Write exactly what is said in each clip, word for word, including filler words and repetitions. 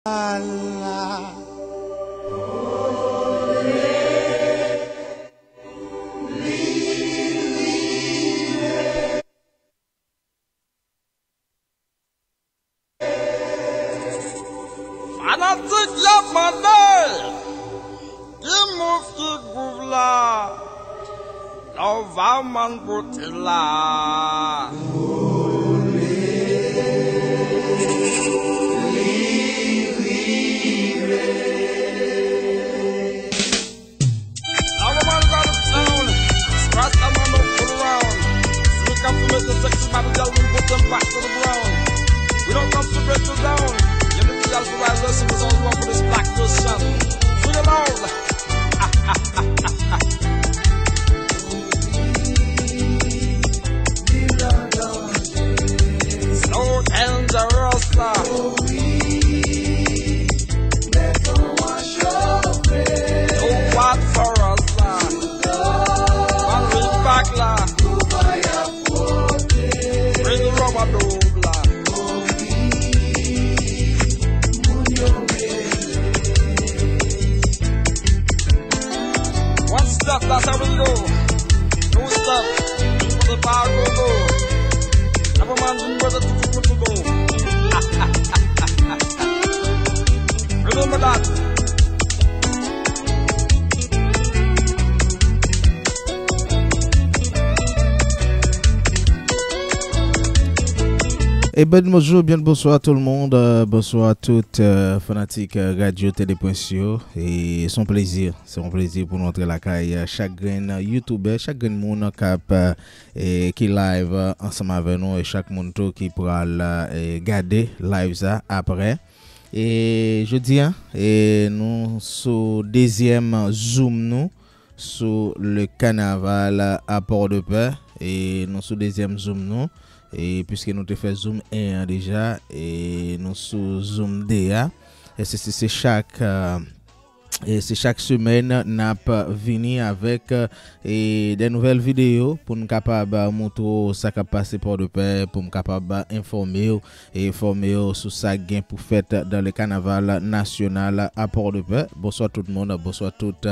Fanatik y ap mande ki move ki gwouv la. Love a man pote la. All the man out of town, Rasta man up full round. Look up to Mister Sexy Bobby Girl, we put them back to the ground. We don't come to break you down. You need to realize the lesson is all you want for this black nation. Sing it loud. So dangerous, uh. So what for us, uh? One week back, la. Bring the rubber dub, la. One step, that's how we go. Two step, put the power go go. Never mind, we brother to go to go. Remember that. E byen bonjou, byen bonswa tout le monde, euh, bonswa tout, euh, fanatik, euh, Radyo Tele Prince yo. E se yon plezi, se yon plezi pou nou antre lakay, euh, chak grenn youtubè, chak grenn moun k ap, euh, e ki live, euh, ansanm avè nou, e chak moun tou ki pral, euh, e gade live sa apre. E jodi a, e nou sou dezyèm zoom nou sou le kanaval a Pòdepè. E nou sou dezyèm zoom nou. E piske nou te fè zoom en an deja, e nou sou zoom de a. E se, se, se chak, euh, e se chak semèn n ap vini avèk, e de nouvèl videyo pou n kapab moutre w sa k ap pase Pòdepè, pou m kapab enfòme w, e enfòme w sou sa k gen pou fèt dans le carnaval national à Port-de-Paix. Bonswa tout moun, bonswa tout,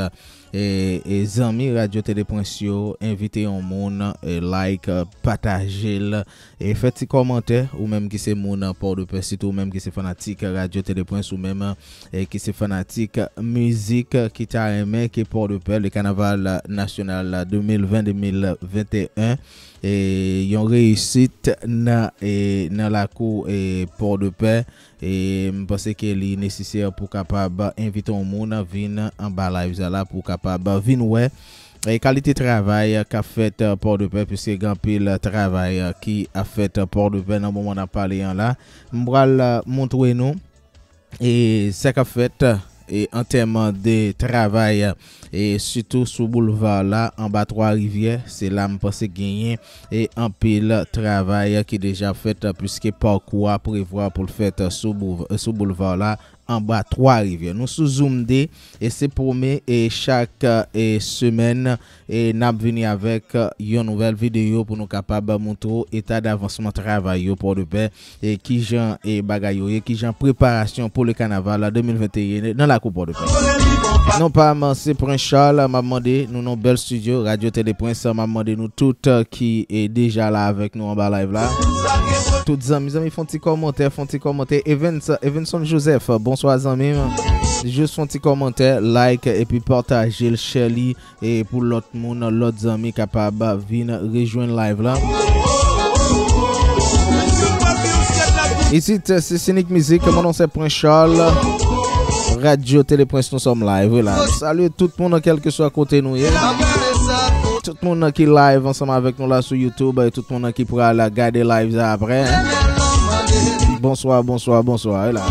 e, e zanmi Radyo Tele Prince yo. Envite yon moun, e, like, pataje l, e fè ti kòmantè, ou menm ki se moun Pòdepè, sitou ou menm ki se fanatik Radyo Tele Prince, ou menm, e ki se fanatik mizik, ki ta renmen ke Pòdepè, le kanaval nasyonal de mil ven, de mil venteyen, e yon reyisit nan, e nan lakou, e Pòdepè. E m panse ke li nesesè pou kapab envite yon moun vin anba live sa la, pou kapab vin wè, e kalite travay k ap fèt Pòdepè, piske gen anpil travay ki ap fèt Pòdepè nan moman n ap pale an la. M pral moutre nou, e sa k ap fèt, e an tèm de travay, e sitou sou boulva la, anba Twa Rivyè, se la m panse genyen, e anpil travay ki deja fèt, piske pakou a prevwa pou l fèt sou bou-, sou boulva la, anba Twa Rivyè. Nou sou Zoom de, e se pwomye, e chak, e semèn, e n ap vini avèk yon nouvèl videyo pou nou kapab moutre w eta davansman travay yo Pòdepè, e kijan, e bagay yo ye, kijan preparasyon pou le kanaval de mil venteyen nan lakou Pòdepè. Non pa m, se Prince Charles, m ap mande nou nan bèl estidyo Radyo Tele Prince, m ap mande nou tout, e, ki, e, deja la avèk nou anba live la. Tout zanmi, zanmi, fè yon ti kòmantè, fè yon ti kòmantè. Evans, Evanson Joseph, bonswa zanmi m. Jis fè yon ti kòmantè, like, epi pataje l, share li, e pou lòt moun, lòt zanmi kapab vin rejwenn live la. Isit, se Sinik Mizik, mon non se Prince Charles. Radyo Tele Prince, nous sommes live, wi la. Salye tout moun, kèlkeswa kote nou ye. Tout moun ki live ansanm avèk nou la sou YouTube, e tout moun ki pral gade live sa apre, hein. Bonswa, bonswa, bonswa, wi la.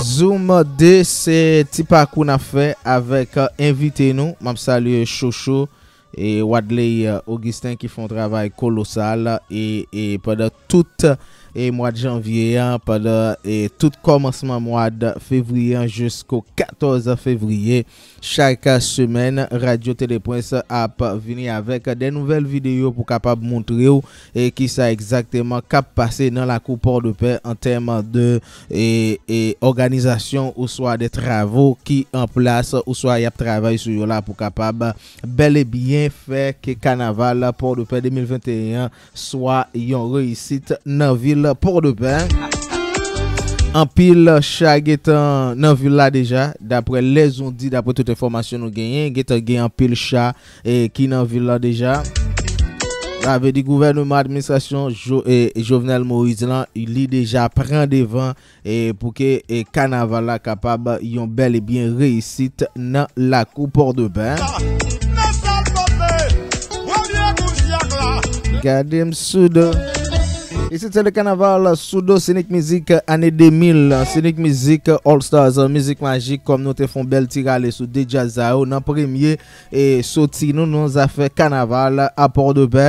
Zoom de, se ti pakou n ap fè avèk, e, envite nou. M ap salye Chocho e Wadley, e, Augustin ki fè yon travay kolosal e, e pandan tout e mwa janvye an, pandan e tout kòmansman mwa fevriye an jisko katòz fevriye. Chak semèn, Radyo Telepwens ap vini avèk de nouvèl videyo pou kapab montre w e kisa egzakteman k ap pase nan lakou Pòdepè an tèm de e, e òganizasyon oswa de travo ki an plas oswa y ap travay sou yo la pou kapab bèl e byen fè ke kanaval Pòdepè de mil venteyen an swa yon reyisit nan vil Pòdepè. Anpil cha gentan nan vil la deja, daprè lèzondi, daprè tout enfòmasyon nou genyen, gentan gen anpil cha e, ki nan vil la deja. Sa vle di gouvènman, administrasyon Jo- e, Jovenel Moïse lan, li deja pran devan e, pou ke e, kanaval la kapab yon bèl e byen reyisit nan lakou Pòdepè. Gade m Soudo. Ici, c'est le carnaval Soudo Scenic Music année deux mille. Scenic Music All Stars, Mizik Majik, kòm nou te fè yon bèl ti rale sou de djaz sa yo nan premye e soti nou nan zafè kanaval a Pòdepè.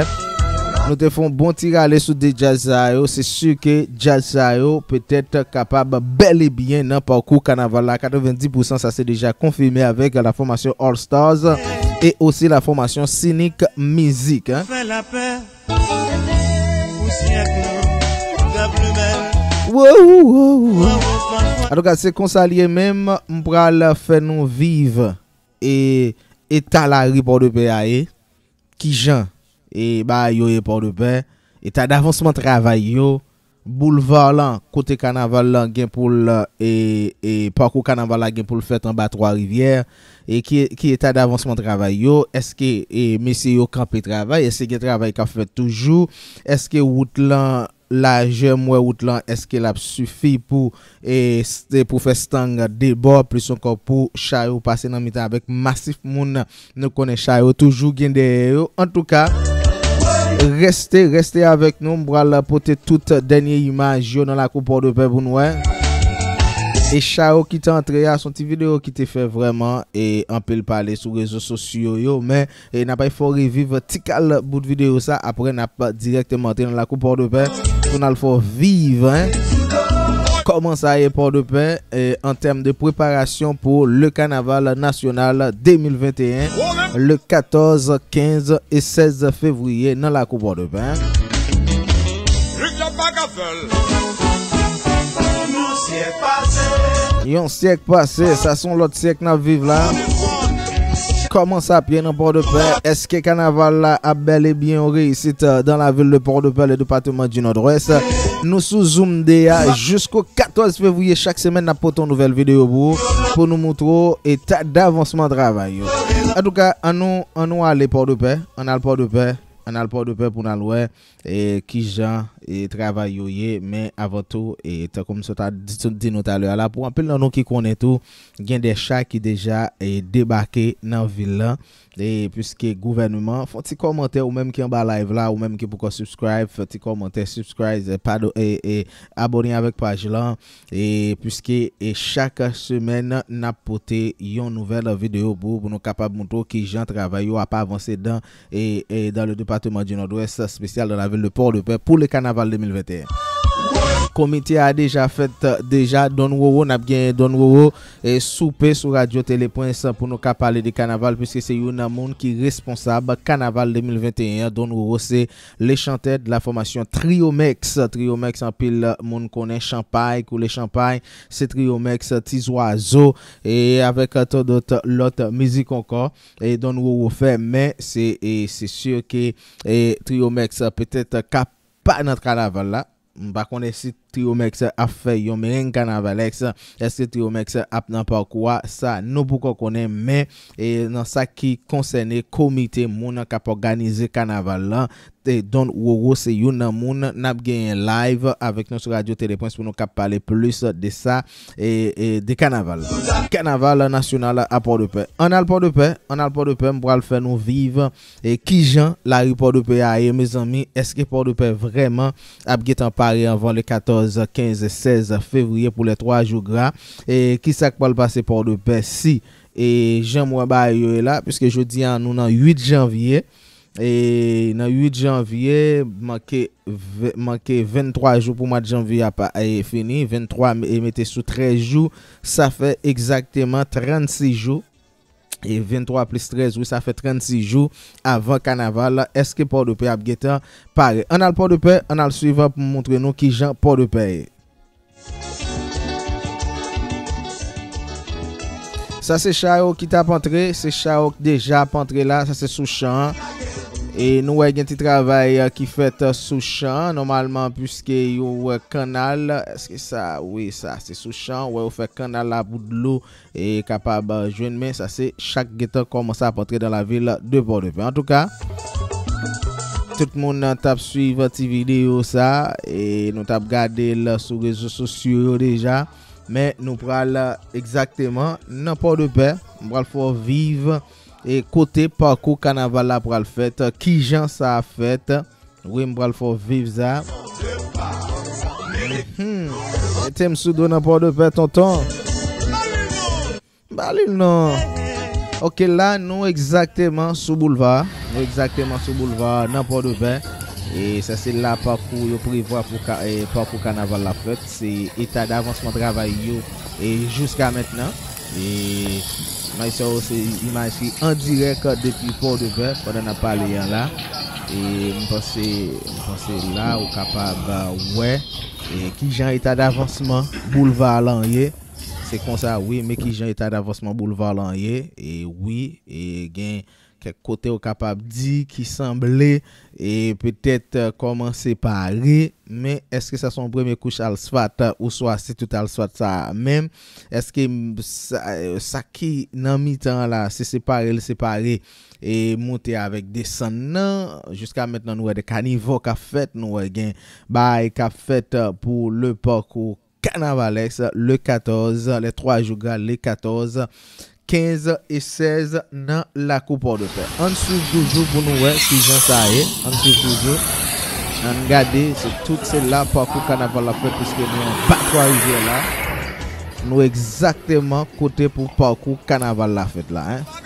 Nou te fè yon bon ti rale sou de djaz sa yo. Se si ke djaz sa yo petèt kapab bèl e byen nan pakou kanaval la. Katrevendis pousan sa se deja konfime avèk la fòmasyon All Stars e osi la fòmasyon Scenic Music, hein. Fè lapè pou syèk nou, granplimè. Wow, wow, wow. Antouka, se konsa l ye menm, m pral fè nou viv e eta lari Pòdepè a ye, kijan e bagay yo ye Pòdepè, eta davansman travay yo, boulva lan, kote kanaval lan gen pou l, e, e pakou kanaval la gen pou l fèt anba Twa Rivyè, e ki, ki eta davansman travay yo, èske e mesye yo kanpe travay, èske gen travay k ap fèt toujou, èske wout lan, lajè m wè wout lan, èske l ap sifi pou e, s- e pou fè stang de bò, plis ankò pou cha yo pase nan mitan avèk masif moun. Nou konnen cha yo toujou gen dèyè yo. Antouka, reste, reste avèk nou. M pral pote tout dènye imaj yo nan lakou Pòdepè pou nou wè. E cha yo ki te antre a, se yon ti videyo ki te fè vrèman e anpil pale sou rezo sosyo yo, men e n ap fè w reviv ti kal bout videyo sa, apre n ap dirèkteman antre nan lakou Pòdepè pou n al fè w viv, hein. Kòman sa ye Pòdepè, e, an tèm de preparasyon pou le carnaval national deux mille vingt et un, le quatorze, quinze et seize février nan lakou Pòdepè, hein. Yon syèk pase, sa se yon lòt syèk n ap viv la. Kòman sa ap ye nan Pòdepè? Èske kanaval la ap bèl e byen yon reyisit, euh, dans la ville de Port-de-Paix, le département du Nord-Ouest? Nou sou Zoom de a jisko katòz fevriye, chak semèn n ap pote yon nouvèl videyo pou ou, pou nou moutre w eta davansman travay yo. Antouka, ann nou, ann nou ale Pòdepè, ann al Pòdepè, ann al Pòdepè pou n al wè e kijan e travay yo ye, men avan tou, e tankou m sot a di, di nou talè a la, pou anpil nan nou ki konnen tou, gen de cha ki deja e debake nan vil lan. E piske gouvènman, fè yon ti kòmantè, ou menm ki anba live la, ou menm ki poko subscribe, fè yon ti kòmantè, subscribe, e pado, e, e abòne avèk paj lan. E piske e chak semèn n ap pote yon nouvèl videyo pou, pou nou kapab moutre w kijan travay yo ap avanse dan e, e dans le département du Nord-Ouest, spécial dans la ville de Port-de-Paix pour le carnaval deux mille vingt et un. Komite a deja fèt, deja, Don Roro, n ap gen Don Roro, e soupe sou Radyo Tele Pwens pou nou ka pale de kanaval, piske se youn nan moun ki responsab kanaval deux mille vingt et un an. Don Roro se le chanteur de la formation Triomex. Triomex, anpil moun konnen Chanpay, Koule Chanpay, se Triomex, Ti Zwazo, e avèk, euh, tan dòt lòt mizik ankò. E Don Roro fè, men se, e se si ke, e Triomex, euh, petèt, euh, ka pa nan kanaval la. M pa konnen si Triomex ap fè yon mereng kanavalèks. Èske Triomex ap nan pakou a? Sa nou poko konnen, men e nan sa ki konsène komite moun k ap òganize kanaval la, e Don Roro se youn nan moun n ap genyen live avèk nou sou Radyo Tele Pwens pou nou ka pale plis de sa e, e de kanaval. Kanaval nasyonal a Pòdepè. Ann al Pòdepè, ann al Pòdepè, m pral fè nou viv e kijan lari Pòdepè a ye, mezanmi. Èske Pòdepè vrèman ap gentan pare anvan le katòz, kenz, sèz fevriye pou lè twa jou gra? E kisa k pral pase Pòdepè si e jan m wè bagay yo ye la, piske jodi a nou nan uit janvye, E nan uit janvye, manke ve- manke venntwa jou pou mwa janvye a pa e fini, venntwa e mete sou trèz jou, sa fè egzakteman trannsis jou. E venntwa plis trèz, wi, sa fè trannsis jou avan kanaval. Èske Pòdepè ap gentan pare? Ann al Pòdepè, ann al swiv pou m montre nou kijan Pòdepè ye. Sa se cha yo ki t ap antre, se cha yo k deja ap antre la, sa se sou chan an. E nou wè gen ti travay, eh, ki fèt, eh, sou chan an, nòmalman, piske yo wè kannal, èske sa, wi, sa se sou chan, wè yo fè kannal la pou dlo e kapab, eh, jwenn, men sa se cha k gentan kòmanse ap antre dans la ville de Port-de-Paix. Antouka, tout moun t ap swiv ti videyo sa, e nou t ap gade l sou rezo sosyo yo deja, men nou pral egzakteman nan Pòdepè. M pral fè w viv e kote pakou kanaval la pral fèt, kijan sa ap fèt. Wi, m pral fè w viv sa. Hmm. Mete m sou do nan Pòdepè, tonton. Ba li l non. Ok, la, nou egzakteman sou boulva. Nou egzakteman sou boulva nan Pòdepè. E sa se la pakou yo prevwa pou ka, e, pakou kanaval la fèt. Se eta davansman travay yo e jiska mentnan. E imaj sa yo se imaj ki an dirèk depi Pòdepè pandan n ap pale an la. E m panse, m panse la ou kapab, uh, wè e kijan eta davansman boulva lan ye. Se konsa, wi, men kijan eta davansman boulva lan ye. E wi, e gen kèk kote ou kapab di ki sanble e petèt, eh, kòmanse pare, men èske sa se yon premye kouch asfalt, eh, oswa se tout asfalt sa a menm? Èske m- sa, eh, sa ki nan mitan an la, se separe l separe e monte avèk desann nan? Jiska mentnan, nou wè de kanivò k ap fèt, nou wè gen bagay k ap fèt, eh, pou le parcours carnavalesk, le quatorze, les trois jours gras, le quatorze, quinze e seize nan lakou Pòdepè. Ann swiv toujou pou nou wè kijan sa ye. Ann swiv toujou. Ann gade, se tout se la pakou kanaval la fèt, piske nou anba Twa Rivyè la. Nou egzakteman kote pou pakou kanaval la fèt la, en.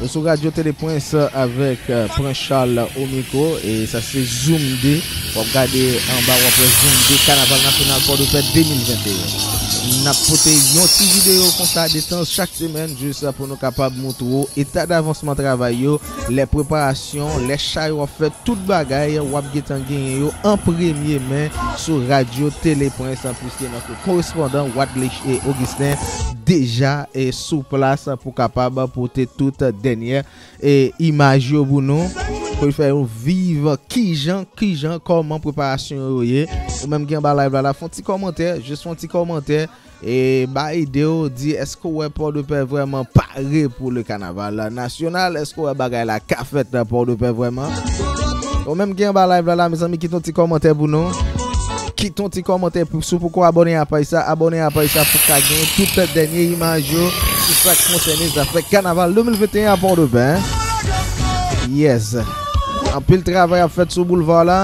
Ou sou Radyo Tele Prince avèk, eh, Prince Charles o mikwo, e sa se Zoom de. W ap gade anba, w ap wè Zoom de Kanaval Nasyonal Pòdepè de mil venteyen. N ap pote yon ti videyo konsa de tan chak semèn, jis pou nou kapab montre w eta davansman travay yo, lè preparasyon, lè cha yo ap fèt, tout bagay w ap gentan genyen yo an premye men sou Radyo Tele Prince, an plis ke nan korespondan Wadley e Augustin deja e sou plas pou kapab pote tout dènyè e imaj yo pou nou, pou fè yo viv kijan, kijan, kòman preparasyon yo ye. Ou menm ki anba live la, la, fè yon ti kòmantè, jis fè yon ti kòmantè, e ba ide w, di èske w wè Pòdepè vrèman pare pou le kanaval nasyonal? Èske w wè bagay la ka fèt nan Pòdepè vrèman? Ou menm ki anba live la, la, mezanmi, kite yon ti kòmantè pou nou. Kite yon ti kòmantè pou, si w poko abòne a paj sa, abòne a paj sa pou ka gen tout dènye imaj yo sou sa k konsène zafè kanaval de mil venteyen a Pòdepè, en. Yes. Anpil travay ap fèt sou boulva la.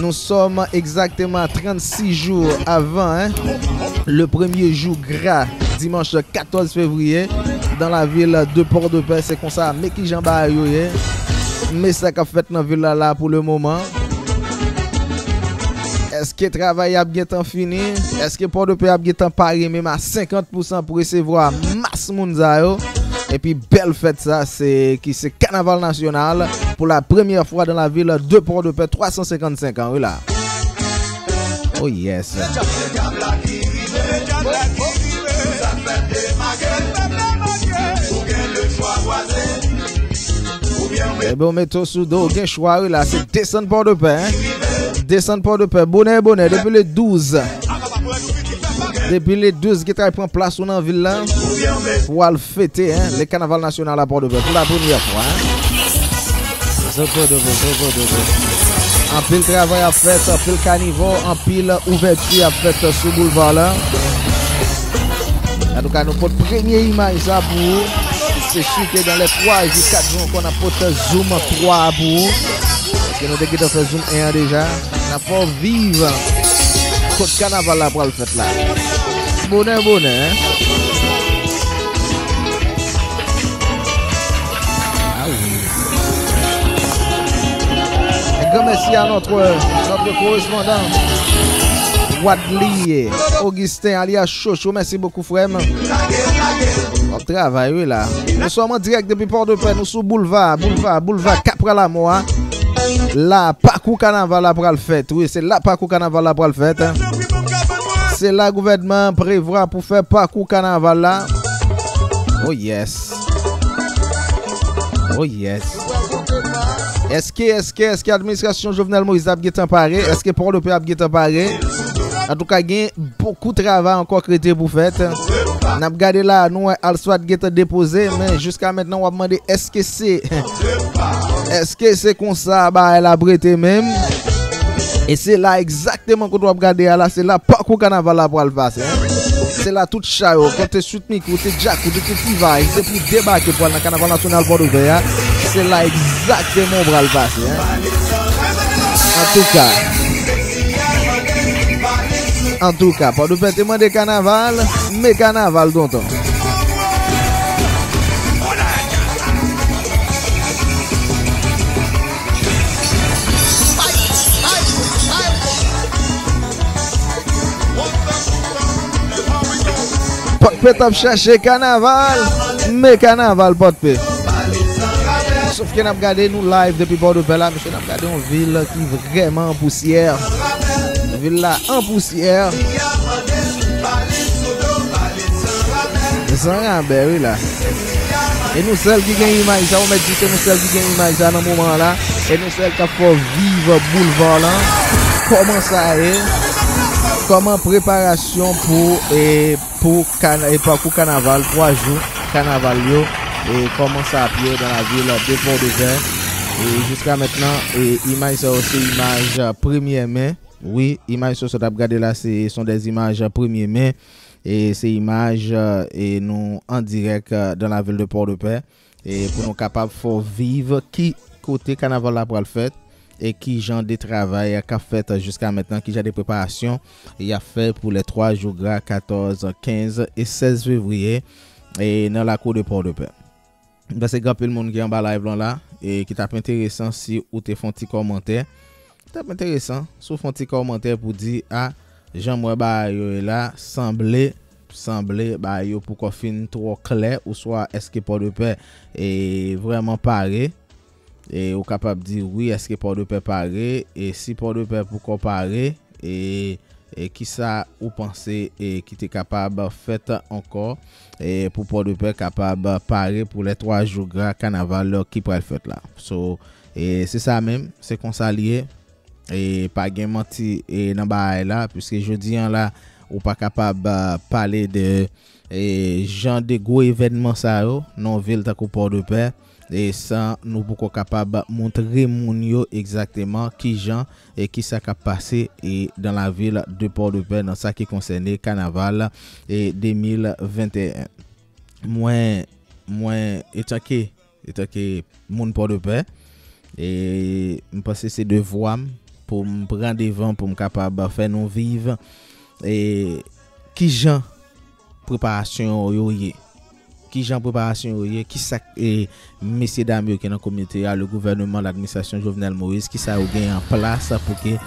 Nous sommes exactement à trannsis jou avan, en, le premye jou gra, dimanch katòz fevriye, dans la ville de Port-de-Paix. Se konsa, men kijan bagay yo ye. Men sa k ap fèt nan vil la, la, pou le moman. Èske travay ap gentan fini? Èske Pòdepè ap gentan pare menm a senkant pousan pou resevwa mas moun sa yo? Epi bèl fèt sa, se, ki se kanaval nasyonal pour la première fois dans la ville de Port-de-Paix, twa san senkannsenk an, wi la. Oh yes. Ebyen, w mete w sou do, w gen chwa, wi la, se desann Pòdepè, en. Desann Pòdepè, bonè, bonè, depi le douz. Depi le douz, ki ta pran plas ou nan vil la, pou al fete, en, le kanaval nasyonal a Pòdepè, pou la premyè fwa, en. Anpil travay ap fèt, anpil kanivò, anpil ouvèti ap fèt sou boulva la. Antouka, nou pot premye imaj sa pou ou. Se si ke dans les twa jou, kat jou ankò, n ap pot Zoom twa a pou ou. Paske nou te gentan fè Zoom en an deja. N ap fè w viv kot kanaval la pral fèt la. Bonè, bonè, en. Merci à notre, notre correspondant Wadley Augustin alias Chocho. Merci beaucoup, frère. Bon travay, wi, la. Nou sòm an dirèk depi Pòdepè, nou sou boulva, boulva, boulva Kapra Lamò a. La pakou kanaval la pral fèt. Wi, se la pakou kanaval la pral fèt. Se la gouvènman prevwa pou fè pakou kanaval la. Oh yes. Oh yes. Èske, èske, èske administrasyon Jovenel Moïse ap gentan pare? Èske Pòdepè ap gentan pare? Antouka, gen bokou travay ankò k rete pou fèt. N ap gade la, nou wè Alswad gentan depoze, men jiska mentnan w ap mande èske se, èske se konsa bagay la ap rete menm? E se la egzakteman kote w ap gade a la, se la pakou kanaval la pral pase, en. Se la tout cha yo, kote Sweet Micky, se Djakout, se T-Vice, se pou debake pou al nan kanaval nasyonal Pòdepè a. Se la egzakteman w pral pase, en. Antouka. Antouka, Pòdepè te mande kanaval, men kanaval tonton. Pòdpè t ap chache kanaval, men kanaval Pòdpè. Sof ke n ap gade nou live depi Pòdepè la, mesye, n ap gade yon vil ki vrèman an pousyè. Vil la an pousyè. Zanraben, wi la. E nou sèl ki gen imaj sa, ou mèt di se nou sèl ki gen imaj sa nan moman an la. E nou sèl k ap fè w viv boulva lan. Kòman sa ye? Kòman preparasyon pou, e, pou kana-, e, pakou kanaval, twa jou kanaval yo, e, kòman sa ap ye dans la ville de Port-de-Paix? E jiska mentnan, e, imaj sa yo se imaj, e, premyè men. Wi, imaj sa w sot ap gade la, se, se yon dè imaj, e, premye men. E se imaj, e, nou an dirèk, e, dans la ville de Port-de-Paix. E pou nou kapab fè w viv ki kote kanaval la pral fèt e ki jan de travay k ap fèt jiska mentnan, ki jan de preparasyon y ap fè pou lè twa jou gra, katòz, kenz e sèz fevriye, e nan lakou de Pòdepè. M panse gen anpil moun ki anba live lan la, e ki t ap enteresan si ou te fè yon ti kòmantè. T ap enteresan si w fè yon ti kòmantè pou di, a, jan m wè bagay yo ye la, sanble, sanble bagay yo poko fin twò klè, oswa èske Pòdepè, e, vrèman pare? E ou kapab di wi, èske Pòdepè pare? E si Pòdepè poko pare, e, e kisa ou panse, e, ki te kapab fèt ankò, e, pou Pòdepè kapab pare pou lè twa jou gra kanaval ki pral fèt la? So, e, se sa menm, se konsa l ye. E pa gen manti, e, nan bagay la, piske jodi an la, ou pa kapab, a, pale de, e, jan de gwo evènman sa yo nan yon vil tankou Pòdepè, e san nou poko kapab montre moun yo egzakteman kijan e kisa k ap pase, e dans la ville de Port-de-Paix, nan sa ki konsène kanaval, e de mil venteyen. Mwen, mwen, etanke, etanke moun Pòdepè, e m panse se devwa m pou m pran devan, pou m kapab fè nou viv, e kijan preparasyon yo ye. Kijan preparasyon yo ye, kisa, e, mesye dam yo ki nan kominote a, le gouvèneman, ladministrasyon Jovenel Moïse, kisa yo gen an plas pou ke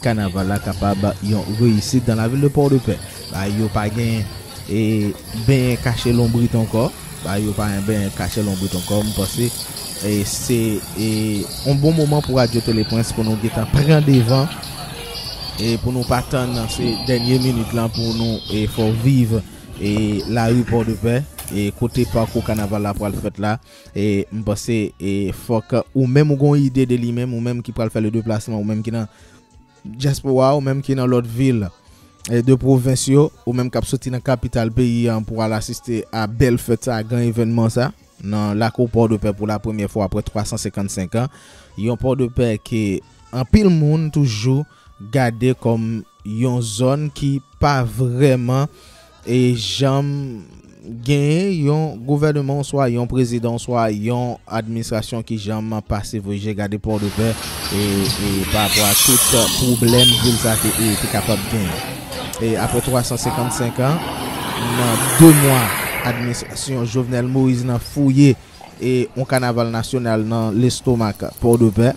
kanaval la kapab yon reyisit dans la ville de Port-de-Paix. Bagay yo pa gen, e, benyen kache lonbrit ankò. Bagay yo pa gen benyen kache lonbrit ankò. M panse, e, se, e, yon bon moman pou Radyo Teleprens pou nou gentan pran devan, e pou nou pa tann se dènye minit lan pou nou, e, fè w viv, e, lari Pòdepè, e kote pakou kanaval la pral fèt la. E m panse, e, fòk ou menm ou gon ide de li menm, ou menm ki pral fè le deplasman, ou menm ki nan dyaspora, ou menm ki nan lòt vil, e, de pwovens yo, ou menm k ap soti nan kapital peyi an pou al asiste a bèl fèt sa, gran evènman sa, nan lakou Pòdepè pou la premyè fwa apre twa san senkannsenk an. Yon Pòdepè ke anpil moun toujou gade kòm yon zòn ki pa vrèman, e, janm genyen yon gouvèneman, oswa yon prezidan, oswa yon administrasyon ki janm pase voye je gade Pòdepè, e, e pa rapò a tout pwoblèm vil sa te, e, te kapab genyen. E apre twa san senkannsenk an, nan de mwa administrasyon Jovenel Moïse nan fouye, e, yon kanaval nasyonal nan lestomak Pòdepè,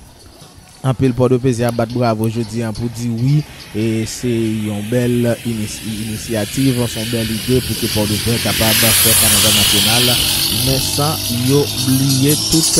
Anpil Pòdepezyen ap bat bravo jodi a pou di wi, e se yon bèl inis- inisyativ, se yon bèl ide pou ke Pòdepè kapab fè kanaval nasyonal. Men san yo bliye tout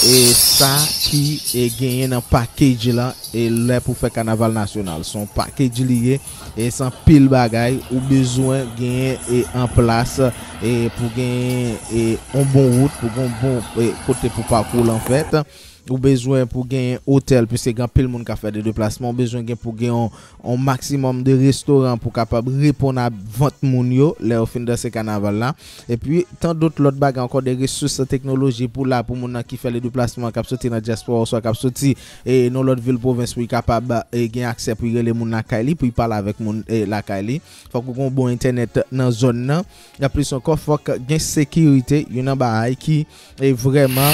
e sa ki e genyen nan package la, e lè pou fè kanaval nasyonal. Se yon package li ye, e se anpil bagay ou bezwen genyen e an plas, e pou genyen e yon bon wout, pou gen yon bon e kote pou pakou l an fèt. Ou bezwen pou genyen otèl, piske gen anpil moun k ap fè de deplasman. Ou bezwen gen pou gen yon, yon maksimòm de restoran pou kapab reponn a vant moun yo lè yo fin danse kanaval la. Epi, tan dòt lòt bagay ankò, de resous teknoloji pou la, pou moun nan ki fè le deplasman, k ap soti nan dyaspora, oswa k ap soti e nan lòt vil pwovens, pou y kapab e gen aksè pou y rele moun lakay li, pou y pale avèk moun e lakay li. Fòk ou gen yon bon entènèt nan zòn nan. Anplis ankò, fòk gen sekirite, youn nan bagay ki e vrèman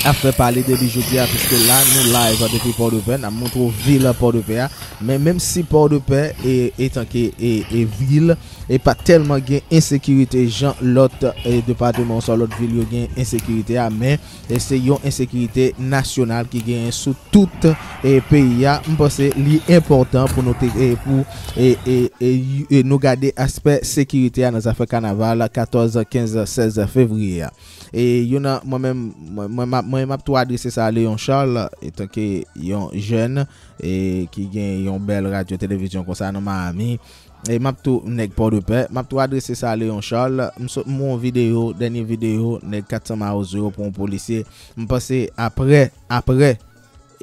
ap fè pale de li jodi a, piske la nou live depi Pòdepè, n ap montre w vil Pòdepè a. Men menm si Pòdepè e, etanke e, e vil, e pa tèlman gen ensekirite jan lòt e depatman oswa lòt vil yo gen ensekirite a, men e se yon ensekirite nasyonal ki genyen sou tout e peyi a. M panse li enpòtan pou nou te e pou e, e, e, e nou gade aspè sekirite a nan zafè kanaval katòz, kenz, sèz fevriye a. E youn nan, mwen menm, mwen, mwen, m ap- mwen, m ap tou adrese sa a Léon Charles, etanke yon jèn e ki gen yon bèl radyo televizyon konsa nan Miami. E m ap tou, nèg Pòdepè, m ap tou adrese sa a Léon Charles. M sot m wè yon videyo, dènye videyo, nèg kat san Mawozo yo pran yon polisye. M panse apre, apre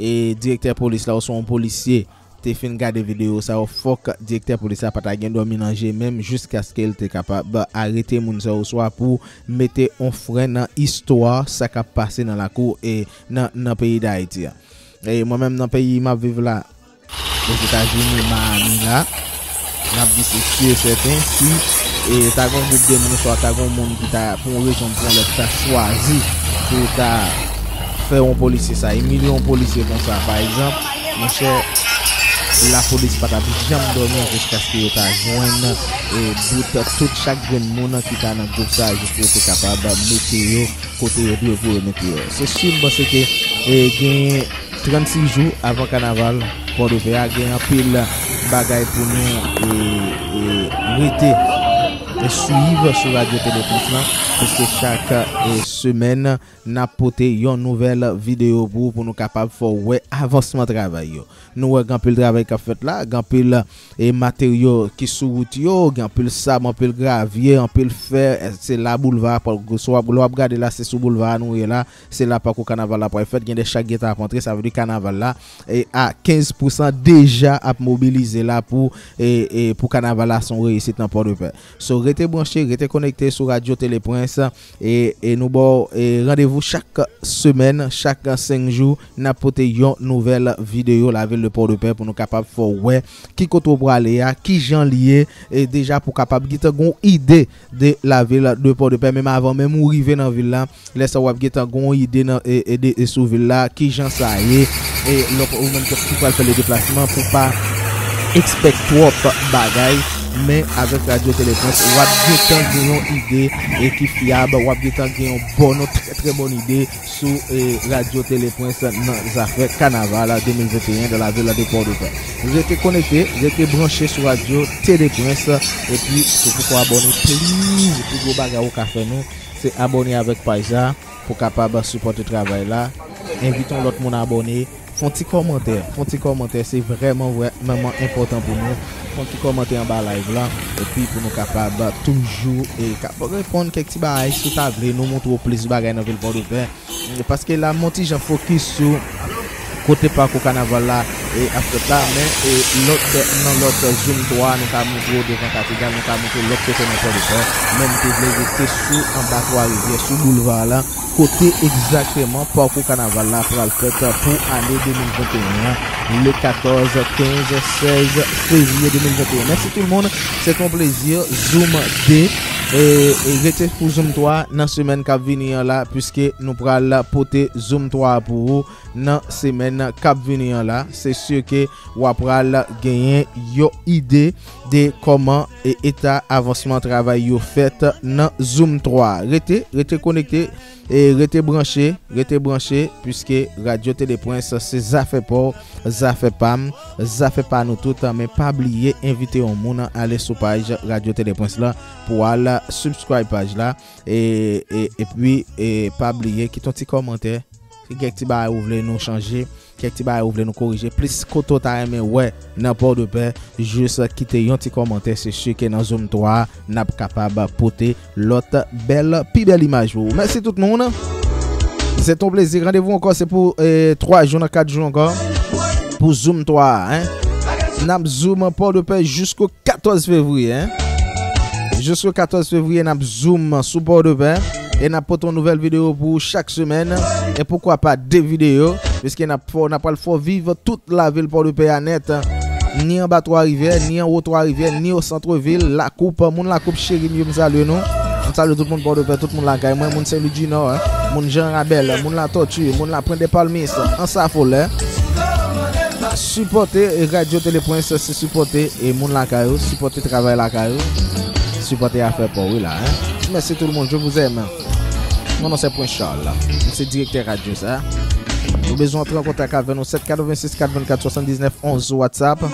e direktè polis la oswa yon polisye te fin gade videyo sa yo, fòk direktè polis la pa ta gen dòmi nan je menm, jiskaske l te kapab arete moun sa yo, oswa pou mete yon fren nan istwa sa k ap pase nan lakou e nan, nan peyi Dayiti a. E mwen menm nan peyi m ap viv la, Ozetazini, Miami la, m ap di se si e sèten, si e ta gen yon gwoup de moun, oswa ta gen yon moun ki ta, pou yon rezon, pou yon lòt, ta chwazi pou ta fè yon polisye sa, imilye yon polisye konsa, pa egzanp, monchè, lapolis pa t ap janm dòmi jiskaske yo ta jwenn e bout tout chak grenn moun ki ta nan gwoup sa, jis pou yo te kapab mete yo kote yo dwe pou yo mete yo. Se si m panse ke e gen trannsis jou avan kanaval Pòdepè a, gen anpil bagay pou nou e, e rete e swiv sou Radyo Teleprens lan, piske chak e semèn n ap pote yon nouvèl videyo pou, pou nou kapab fè w wè avansman travay yo. Nou wè gen anpil travay k ap fèt la, gen anpil e materyo ki sou wout yo, gen anpil sab, anpil gravye, anpil fè, e se la boulva, pa- sou w ap- lè w ap gade la, se sou boulva a nou ye la, se la pakou kanaval la pral fèt, gen de chak gentan ap antre, sa vle di kanaval la e a kenz pousan deja ap mobilize la pou e, e pou kanaval la se yon reyisit nan Pòdepè. So, rete branche, rete konekte sou Radyo Teleprens e, e nou ba w e randevou chak semèn, chak senk jou, n ap pote yon nouvèl videyo lavil de Pòdepè pou nou kapab fè w wè ki kote w prale a, ki jan l ye, e deja pou w kapab gentan gen yon ide de lavil de Pòdepè, menm avan menm ou rive nan vil la, lè sa w ap gentan gen yon ide nan, e, e de, e sou vil la, ki jan sa ye, e lè w, ou menm ki pral fè le deplasman, pou w pa ekspèk twòp bagay, men avèk Radyo Teleprens, w ap gentan gen yon ide e ki fyab, w ap gentan gen yon bòn, yon trè, trè bòn ide sou e, Radyo Teleprens nan zafè kanaval de mil venteyen dans la ville de Port-au-Prince. Rete konekte, rete branche sou Radyo Teleprens, epi si w poko abòne, please, pi gwo bagay ou ka fè nou, se abòne avèk paj la pou kapab sipòte travay la. Envite yon lòt moun abòne. Fè yon ti kòmantè. Fè yon ti kòmantè, se vrèman, vrèman enpòtan pou nou. Fè yon ti kòmantè anba live la, epi pou nou kapab toujou e kap reponn kèk ti bagay si w ta vle nou montre w plis bagay nan vil Pòdepè. Paske la, m yon ti jan fokis sou kote pakou kanaval la e ap fèt la, men e lòt, nan lòt Zoom twa, nou ka montre w devan katedral, nou ka montre w lòt kote nan Pòdepè. Men m te vle rete sou anba Twa Rivyè, sou boulva la, kote egzakteman pakou kanaval la pral fèt pou ane de mil venteyen an, le katòz, kenz, sèz fevriye de mil venteyen. Mèsi tout moun, se yon plezi, Zoom de E, e rete pou Zoom twa nan semèn k ap vini an la, piske nou pral pote Zoom twa pou ou nan semèn k ap vini an la. Se si ke w ap pral genyen yon ide de kòman e eta avansman travay yo fèt nan Zoom twa. Rete, rete konekte, e rete branche, rete branche, piske Radyo Tele Prince se zafè pa w, zafè pa m, zafè pa nou tout, men pa bliye envite yon moun ale sou paj Radyo Tele Prince la pou al subscribe paj la, e, e, epi, e, pa bliye kite yon ti kòmantè, si gen kèk ti bagay ou vle nou chanje, kèk ti bagay ou vle nou korije, plis kote w ta renmen wè nan Pòdepè, jis kite yon ti kòmantè, se si ke nan Zoom twa a, n ap kapab pote lòt bèl, pi bèl imaj pou ou. Mèsi tout moun. Se ton plezi. Randevou ankò, se pou, eh, twa jou nan kat jou ankò. Pou Zoom twa a, en. N ap Zoom Pòdepè jisko katòz fevriye, en. Jisko katòz fevriye, n ap Zoom sou Pòdepè. E n ap pote yon nouvèl videyo pou ou chak semèn. E poukwa pa de videyo, piske n ap fè, n ap pral fè w viv tout lavil Pòdepè a nèt. Ni anba Twa Rivyè, ni anwo Twa Rivyè, ni o santrevil, Lakoup. Moun Lakoup cheri m yo, m salye nou. M salye tout moun Pòdepè, tout moun lakay mwen, moun Sen Lwi di Nò, eh, moun Jan Rabèl, moun Latòti, moun Lapwent de Palmis, Ansafolè. Sipòte Radyo Tele Prince, se sipòte e moun lakay ou, sipòte travay lakay ou, sipòte afè pa w, wi la, en. Mèsi tout moun, je vous aime. Mon non se Prince Charles. M se direktè radyo sa. Ou bezwen antre an kontak avè nou, sèt katrevensis kat vennkat swasanndiznèf onz sou WhatsApp,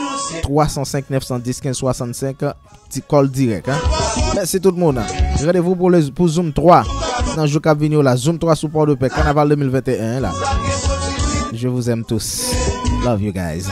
twa san senk nèf san dis kenz swasannsenk, ti kòl dirèk, en. Mèsi tout moun. Randevou pou le, pou Zoom twa nan jou k ap vini yo la. Zoom twa sou Pòdepè, Kanaval de mil venteyen la. Je vous aime tous. Love you guys.